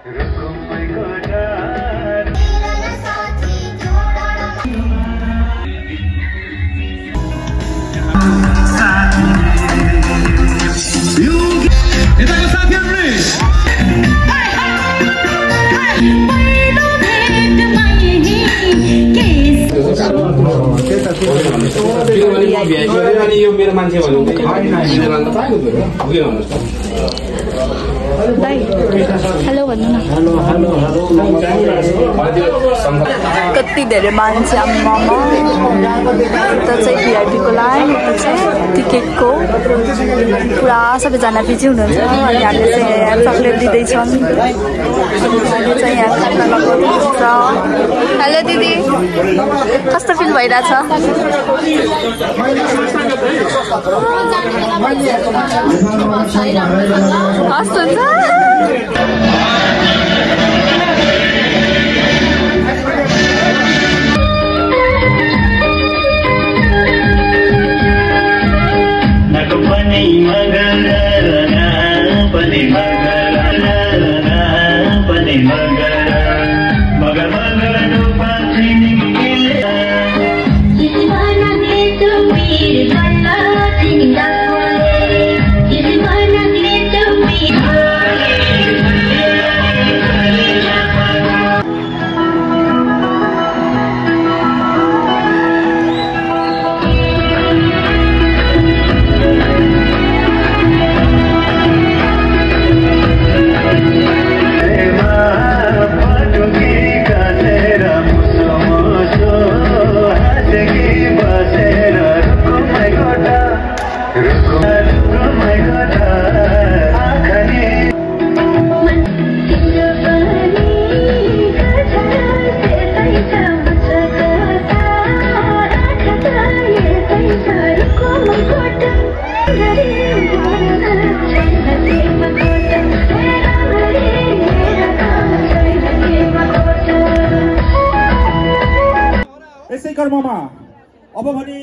यो मेरो मान्छे भन्नु हेलो भन्नु न कति धेरै मान्छे आम्मामा यता चाहिँ भिआइपीको लाइन यता चाहिँ टिकटको पुरा सबैजना बिजी हुनुहुन्छ अनि हामीले चाहिँ यहाँ चक्लेट दिँदैछौँ अहिले चाहिँ यहाँ खाना लगाउनुहुन्छ हेलो दिदी कस्तो फिल भइरहेछ कस्तो छ यसै कर्ममा अब भने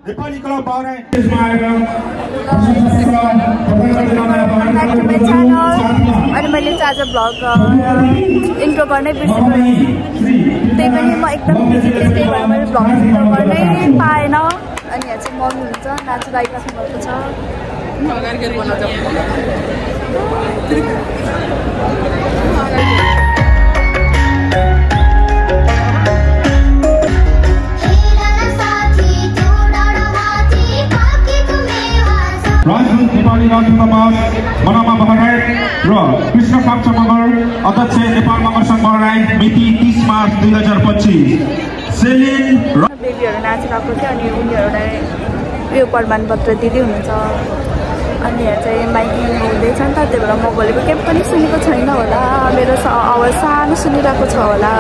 नेपाली क्लब बाह्रै देशमा आएर अनि मैले चाहिँ आज भ्लग इन्ट्रो गर्नै बिर्सेको त्यही पनि म एकदम बिजी थिएँ त्यही भएर मैले भ्लग इन्ट्रो गर्नै पाएन अनि यहाँ चाहिँ मम्मी हुनुहुन्छ नाचु गाइबस्नु भएको छ राजदूत नेपाली राजदूत समाज मनामा बहराइट र कृष्ण साक्ष मगर अध्यक्ष नेपाल मगर संघ बहराइट मिति 30 मार्च 2025 सेलिन बेबीहरू नाचिरहेको थियो अनि उनीहरूलाई यो प्रमाणपत्र दिँदै हुनुहुन्छ अनि यहाँ चाहिँ माइकिङ हुँदैछ नि त त्यही भएर म बोलेको केही पनि सुनेको छैन होला मेरो आवाज सानो सुनिरहेको छ होला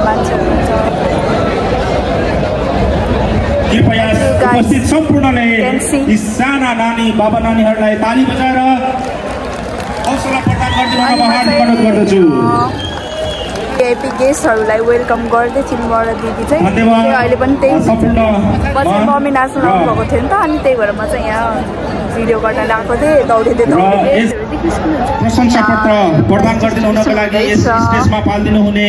मान्छेहरू हुन्छ कृपया उपस्थित सम्पूर्णले यी साना नानी बाबा नानीहरूलाई ताली बजाएर हौसला प्रदान गरिदिन हार्दिक अनुरोध गर्दछु भिआइपी गेस्टहरूलाई वेलकम गर्दै थियौँ दिदी चाहिँ अहिले पनि त्यही पछि मम्मी नाच्नु भएको थियो नि त अनि त्यही भएर म चाहिँ यहाँ भिडियो गर्न लगाएको थिएँ दौडिँदै प्रशंसा पत्र प्रदान गरिदिनु हुनको लागि यस स्टेजमा पाल्दिनु हुने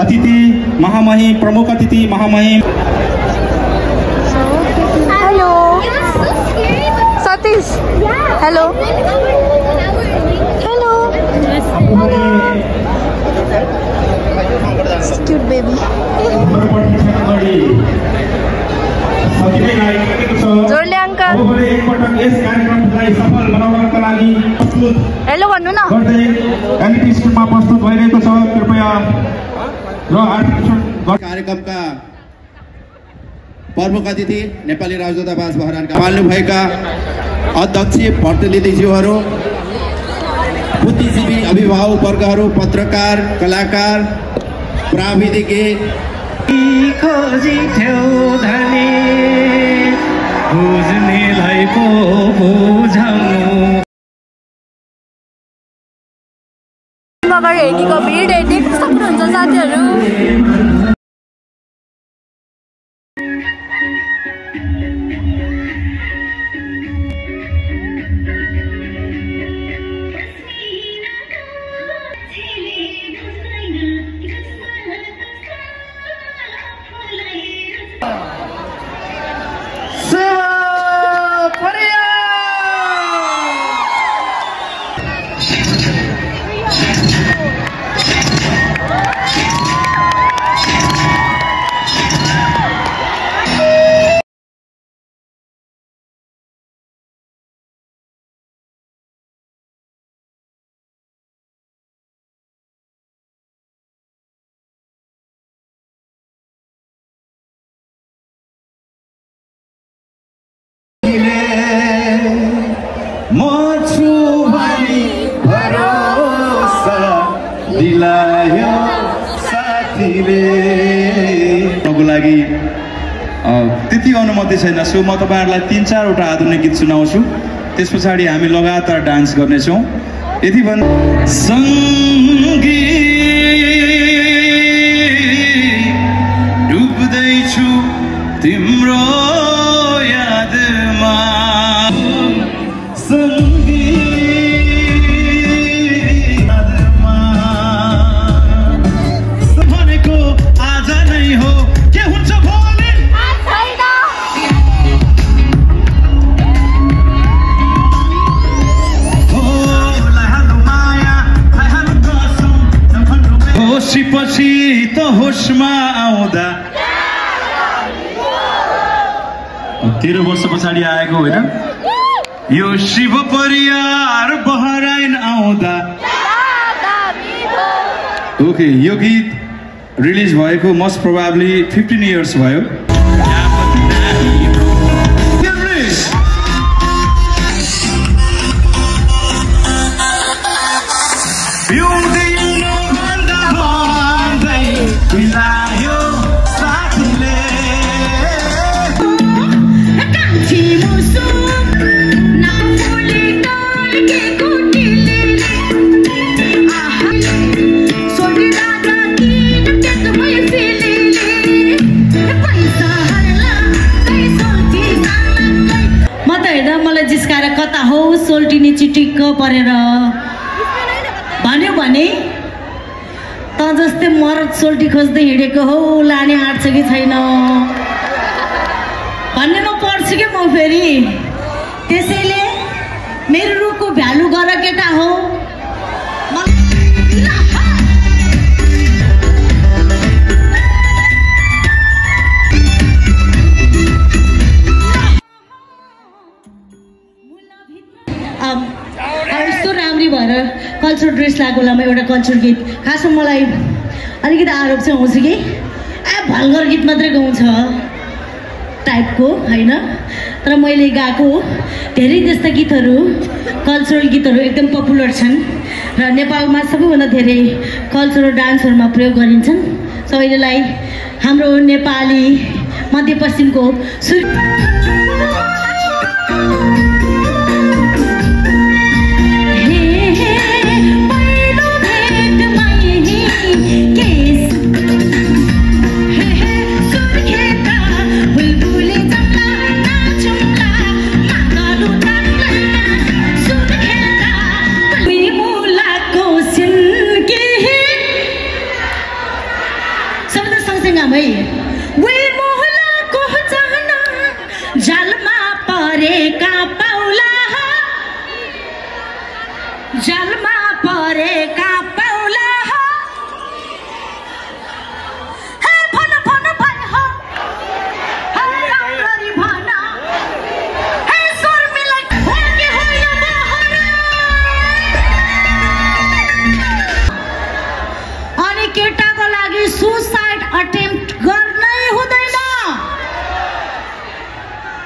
अतिथि महामहिम प्रमुख अतिथि महामहिम hello Satish hello hello cute baby जोडले अङ्कल हेलो भन्नु न एलपी स्कुलमा प्रस्तुत भइरहेको छ कृपया र कार्यक्रमका प्रमुख अतिथि नेपाली राजदूतावास बहराइनका पाल्नुभएका अध्यक्ष प्रतिनिधिज्यूहरू बुद्धिजीवी अभिभावक वर्गहरू पत्रकार कलाकार प्राविधिकी खोजी थ्यौ धनी बुझ्नेलाई पो बुझाउनु मगर हेर्नेको भिड हेर्ने कस्तो हुन्छ साथीहरू त्यति अनुमति छैन। सो म तपाईँहरूलाई 3-4 वटा आधुनिक गीत सुनाउँछु, त्यस पछाडि हामी लगातार डान्स गर्नेछौँ। यति भन् डुब्दैछु तिम्रो यादमा भनेको आज नै हो, के हुन्छ भोलि होसपछि त होसमा आउँदा 13 वर्ष पछाडि आएको होइन यो शिव परियार बहराइन आउँदा। ओके, यो गीत रिलिज भएको मोस्ट प्रोबाब्ली 15 इयर्स भयो। जिस्काएर कता हो सोल्टिनी चिटिक्क परेर भन्यो भने त जस्तै मरद सोल्टी खोज्दै हिँडेको हो, लाने आँट छ कि छैन भन्ने म पढ्छु कि म फेरि। त्यसैले मेरो रुखको भ्यालु गर केटा हो। यस्तो राम्री भएर कल्चरल ड्रेस लगाएको बेलामा एउटा कल्चरल गीत, खासमा मलाई अलिकति आरोप चाहिँ आउँछ कि भल्गर गीत मात्रै गाउँछ टाइपको होइन। तर मैले गाएको धेरै त्यस्ता गीतहरू, कल्चरल गीतहरू एकदम पपुलर छन् र नेपालमा सबैभन्दा धेरै कल्चरल डान्सहरूमा प्रयोग गरिन्छन्। सो अहिलेलाई हाम्रो नेपाली मध्यपश्चिमको जलमा परेका पाउला हे भन भन भन हो हे राम्ररी भन हे स्वर मिलाइ हो कि हो यो बहरा। अनि केटाको लागि सुसाइड अटेम्प्ट गर्नै हुँदैन,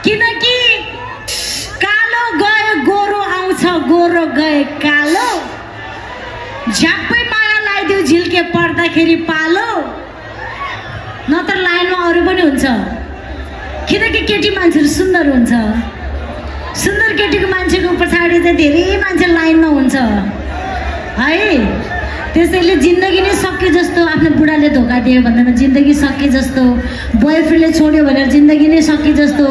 किनकि कालो गए गोरो आउँछ, गोरो गए कालो। झ्याप्पै माया लगाइदियो झिल्के पर्दाखेरि पालो, नत्र लाइनमा अरू पनि हुन्छ। किनकि केटी मान्छेहरू सुन्दर हुन्छ, सुन्दर केटीको मान्छेको पछाडि चाहिँ धेरै मान्छे लाइनमा हुन्छ है। त्यसैले जिन्दगी नै सके जस्तो, आफ्नो बुढाले धोका दियो भनेर जिन्दगी सके जस्तो, बोयफ्रेन्डले छोड्यो भनेर जिन्दगी नै सके जस्तो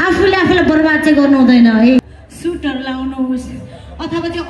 आफूले आफूलाई बर्बाद चाहिँ गर्नु हुँदैन है। सुटहरू लाउनुहोस् अथवा चाहिँ